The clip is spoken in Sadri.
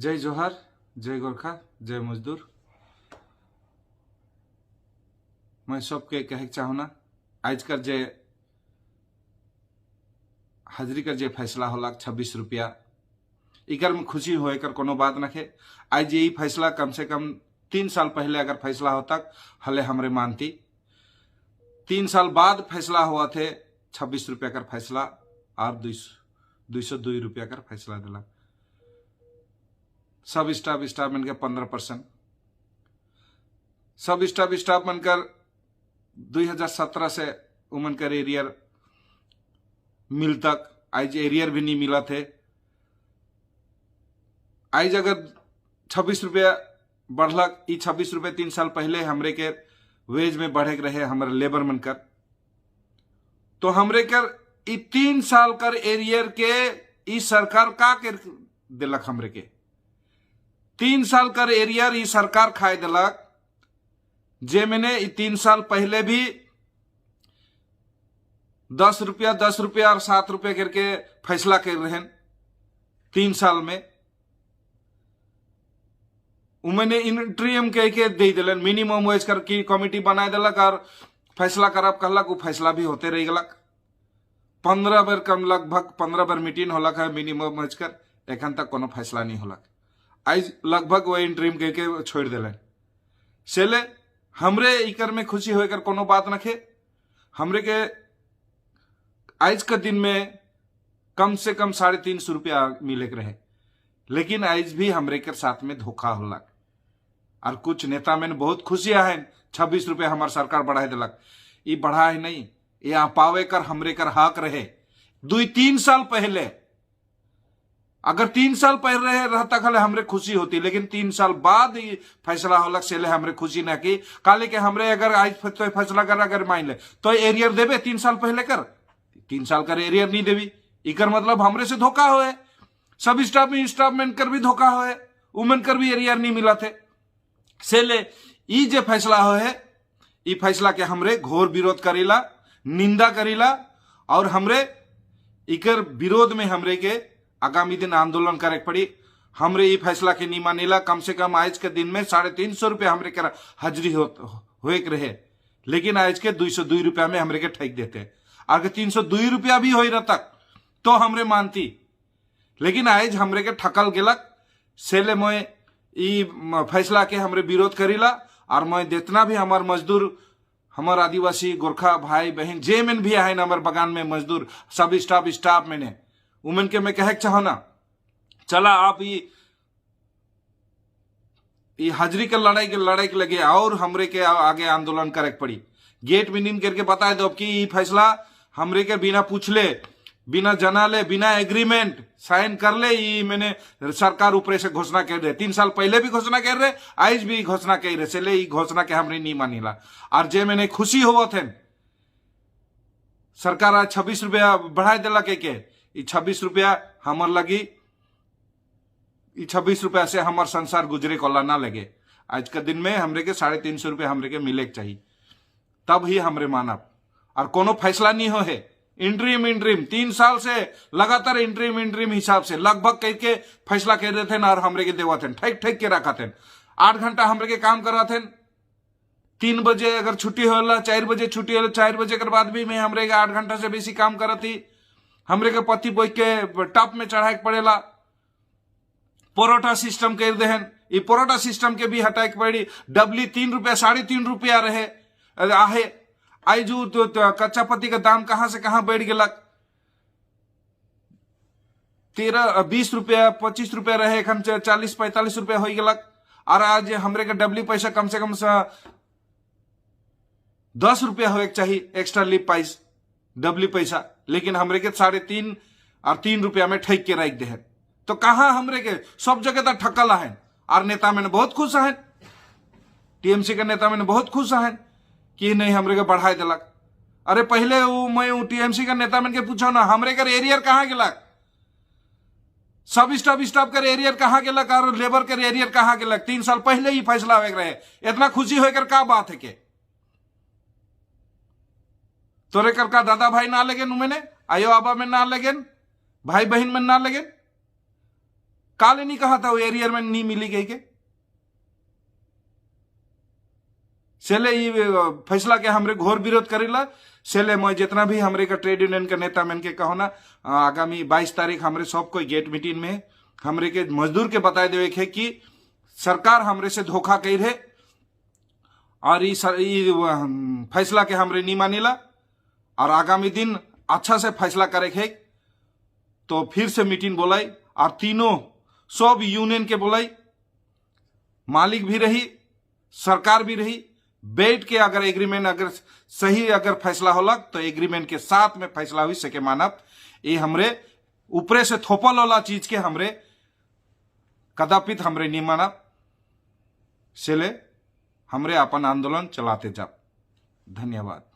जय जोहार, जय गोरखा, जय मजदूर। मैं सबके कहे चाहूना आज कर जे हाजिरी कर जे फैसला होला 26 रुपया, इकर में खुशी होए कर कोनो बात नखे। आज यही फैसला कम से कम 3 साल पहले अगर फैसला होता हले हमरे मानती। 3 साल बाद फैसला हुआ थे 26 रुपया कर फैसला और 202 रुपया कर फैसला दिला। सब स्टाफ स्टाफ मन के 15%, सब स्टाफ स्टाफ मन कर 2017 से उमन कर एरियर मिल तक आज एरियर भी नहीं मिला थे। आज अगर 26 रुपया बढ़लक, ई 26 रुपये 3 साल पहले हमरे के वेज में बढ़े रहे हमारे लेबर मन कर, तो हमरे कर ई 3 साल कर एरियर के ई सरकार का कर दिलक। हमरे के 3 साल कर एरियर ई सरकार खाए दिलक, जे मैंने 3 साल पहले भी 10 रुपया 10 रुपया और 7 रुपया करके फैसला कर रहे हैं 3 साल में। उमने इंट्रीम कह के दे दिलन, मिनिमम वेज कर की कमिटी बनाए दिलक और फैसला करब कहलक, वो फैसला भी होते रह गलक। 15 बेर कम लगभग 15 बेर मीटिंग होलक है मिनिमम वेज कर, एखन तक कोनो फैसला नहीं होलक। आज लगभग वो इंट्रीम कह के छोड़ दिलन। सेले हमरे इकर में खुशी होकर कोनो बात नखे। हमरे के आज के दिन में कम से कम 350 रुपया मिले के रहे, लेकिन आज भी हमरे के साथ में धोखा होलक। और कुछ नेता में बहुत खुशी आए 26 रुपया हमार सरकार बढ़ाए दिलक। ये बढ़ा है नहीं, ये पावे कर हमरे कर हक रहे 2-3 साल पहले। अगर 3 साल पहले रहे रहता खले हमरे खुशी होती, लेकिन 3 साल बाद ही फैसला होलक से हमरे खुशी ना की। काले के हमरे अगर आज तो फैसला कर अगर मान ले तो एरियर देवे 3 साल पहले कर, 3 साल कर एरियर नहीं देवी। इकर मतलब हमरे से धोखा होए, सब स्टाफ में स्टाफ मैन कर भी धोखा होए, उमन कर भी एरियर नहीं मिला थे। से ले ई जे फैसला होए, ई फैसला के हमरे घोर विरोध करीला, निंदा करीला और हमरे इकर विरोध में हमरे के आगामी दिन आंदोलन करे पड़ी। हमरे ई फैसला के नहीं मानेला। कम से कम आज के दिन में 350 रुपया हमरे के हाजिरी होए के रहे, लेकिन आज के 202 रुपया में हमरे के ठेक देते। अगर 302 रुपया भी हो रहा तक तो हमरे मानती, लेकिन आज हमरे के ठकल गेलक। सेले मैं ई फैसला के हमरे विरोध करीला। और मैं जितना भी हमार मजदूर, हमार आदिवासी गोरखा भाई बहन जे मन भी आए हमार बगान में मजदूर सब स्टाफ स्टाफ मैंने उमन के मैं कहे चाहो ना, चला आप ये हाजिरी के लड़ाई के लगे और हमरे के आगे आंदोलन करे पड़ी। गेट मीटिंग करके बताए दो कि ये फैसला हमरे के बिना पूछले, बिना जना ले, बिना एग्रीमेंट साइन कर ले, ये मैंने सरकार ऊपर से घोषणा कर रहे। 3 साल पहले भी घोषणा कर रहे, आज भी घोषणा कर रहे, चले ये घोषणा के हमरे नहीं मानीला। और जे मैंने खुशी हुआ थे सरकार आज 26 रुपया बढ़ाए दिला के 26 रुपया हमर लगी, 26 रुपया से हमार संसार गुजरे कोला ना लगे। आज के दिन में हमरे के 350 रुपया हमरे के मिले के चाहिए, तब ही हमरे मानब। और कोनो फैसला नहीं हो है। इंट्रीम इंट्रीम 3 साल से लगातार इंट्रीम इंट्रीम हिसाब से लगभग कह के फैसला कर रहे थे और हमरे के देवा थे, ठेक ठेक के रखा थे। 8 घंटा हमरे के काम करा थे, 3 बजे अगर छुट्टी होला, 4 बजे छुट्टी होला, 4 बजे के बाद भी मैं हमरे के 8 घंटा से बेसी काम करती। हमरे के पति बोई के टॉप में चढ़ाए के पड़ेला। परोठा सिस्टम कर देहन, ये परोठा सिस्टम के भी हटाए के पड़ी। डबली 3 रुपया 3.5 रुपया रहे आहे, आई जो तो कच्चा पत्ती का दाम कहाँ से कहाँ बढ़ गलक। 13-20 रुपया 25 रुपया रहे, एखन 40-45 रुपया हो गलक। और आज हमरे के डबली पैसा कम से कम 10 रुपया होए के चाहिए एक्स्ट्रा लीप पैसा डबली पैसा, लेकिन हमरे के 3.5 और 3 रुपया में ठेक के रख दे है। तो कहाँ हमरे के सब जगह तक ठकल है। और नेता मैंने बहुत खुश है, टीएमसी के नेता मैंने बहुत खुश है कि नहीं हमरे के बढ़ाए दिलक। अरे पहले वो मैं टीएमसी का नेता मैंने के पूछा ना, हमरे के एरियर कहाँ गेलक, सब स्टाफ स्टाफ कर एरियर कहाँ गेलक और लेबर के एरियर कहाँ गेलक। 3 साल पहले ही फैसला हो रहे, इतना खुशी होकर का बात है के तोरे कर का दादा भाई ना लगे मैंने, आयो आबा में ना लगे, भाई बहन में ना लगे, काले नहीं कहा था वो एरियर में नहीं मिली गई के। सेले ये फैसला के हमरे घोर विरोध करेला। सेले मैं जितना भी हमरे का ट्रेड यूनियन के नेता मन के कहो ना, आगामी 22 तारीख हमरे सब कोई गेट मीटिंग में हमरे के मजदूर के बताए देवे के कि सरकार हमरे से धोखा कर है और ये फैसला के हमरे नहीं मानीला और आगामी दिन अच्छा से फैसला करे के, तो फिर से मीटिंग बोलाई और तीनों सब यूनियन के बोलाई, मालिक भी रही सरकार भी रही, बैठ के अगर एग्रीमेंट अगर सही अगर फैसला होलक तो एग्रीमेंट के साथ में फैसला हुई सके मानब। ये हमरे ऊपरे से थोपल वाला चीज के हमरे कदापित हमरे नहीं मानब, सेले हमरे अपन आंदोलन चलाते जाब। धन्यवाद।